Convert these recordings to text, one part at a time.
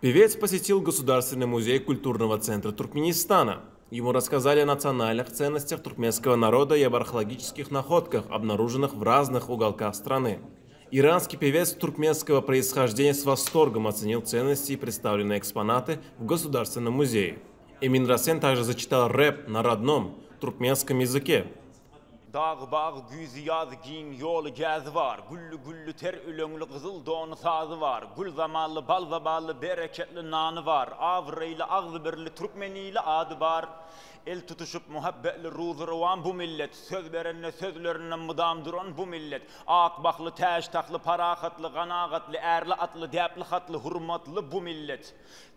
Певец посетил Государственный музей культурного центра Туркменистана. Ему рассказали о национальных ценностях туркменского народа и об археологических находках, обнаруженных в разных уголках страны. Иранский певец туркменского происхождения с восторгом оценил ценности и представленные экспонаты в Государственном музее. Эмин Расен также зачитал рэп на родном туркменском языке. Dagy bagy güýzi ýazy giň ýoly gäzi bar, Gülli gülli ter öleňli gyzyl dony sazy bar, Gül zamally bal zabally bereketli nany bar, Abraýly agzybirli türkmen ili ady bar. El tutuşyp muhabbetli ruzy rowan bu millet, Söz berende sözlerinde mydam duran bu millet, Ak bahly täç tahly parahatly ganagatly ärli atly däpli hatly hurmatly bu millet.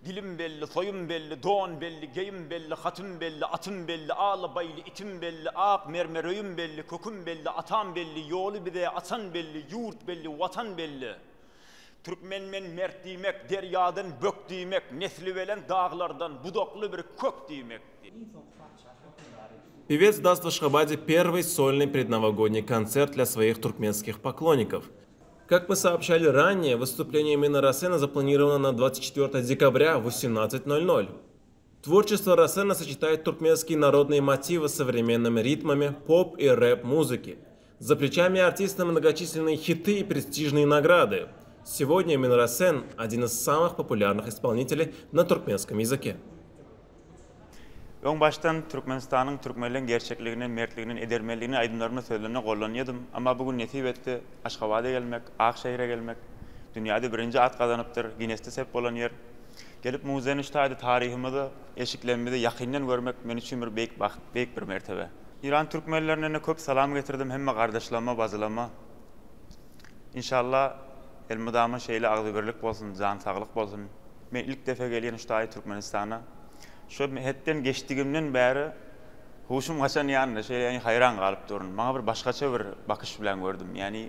Dilim belli, soýum belli, don belli, geýim belli, hatym belli, atym belli, alabaýly itim belli, ak mermer öýüm belli, köküm belli, atam belli, ýoly bize açan belli, ýurt belli, Watan belli. Türkmen men mert diýmek, derýadan bök diýmek, nesli belent daglardan budakly bir kök diýmek. Певец даст в Ашхабаде первый сольный предновогодний концерт для своих туркменских поклонников. Как мы сообщали ранее, выступление Эмина Расена запланировано на 24 декабря в 18.00. Творчество Расена сочетает туркменские народные мотивы с современными ритмами поп и рэп-музыки. За плечами артиста многочисленные хиты и престижные награды. Сегодня Эмин Расен – один из самых популярных исполнителей на туркменском языке. Öň başdan Türkmenistanyň türkmenleň gerçekliginden, mertliginden, edermenliginden aýdymlarymy sözlerine gollanýadym. Amma bu gün nesip etdi Aşgabada gelmek, ak şähere gelmek. Dünýäde birinji at gazanypdyr, Ginesde sep bolan ýer. Gelip muzeýni şu taýda taryhymyzy, eşiklerimizi ýakyndan görmek men üçin bir beýik bagt, beýik bir mertebe. Eýran türkmenlerinden-de köp salam getirdim hemme gardaşlaryma, bajylaryma. Inşallah elmydama şeýle agzybirlik bolsun, jan saglyk bolsun. Men ilk defe gelýän şu taýy Türkmenistana. Şu hetden geçdigimden bäri huşum gaçan ýanynda şeýle ýani haýran galyp durun. Maňa bir başgaça bir bakyş bilen gördüm. Ýani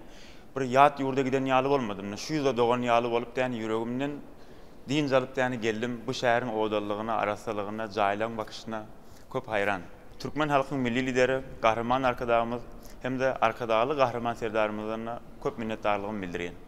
bir ýat ýurda giden ýaly bolmadym. Şu ýurda dogan ýaly bolup ýani ýüregimden dynç alyp ýani geldim. Bu şäheriň owadanlygyna, arassalygyna, jaýlaryň bakyşyna köp haýran. Türkmen halkyň Milli Lideri Gahryman Arkadagymyz hem-de Arkadagly Gahryman Serdarymyzdan köp minnetdarlygymy bildirýän.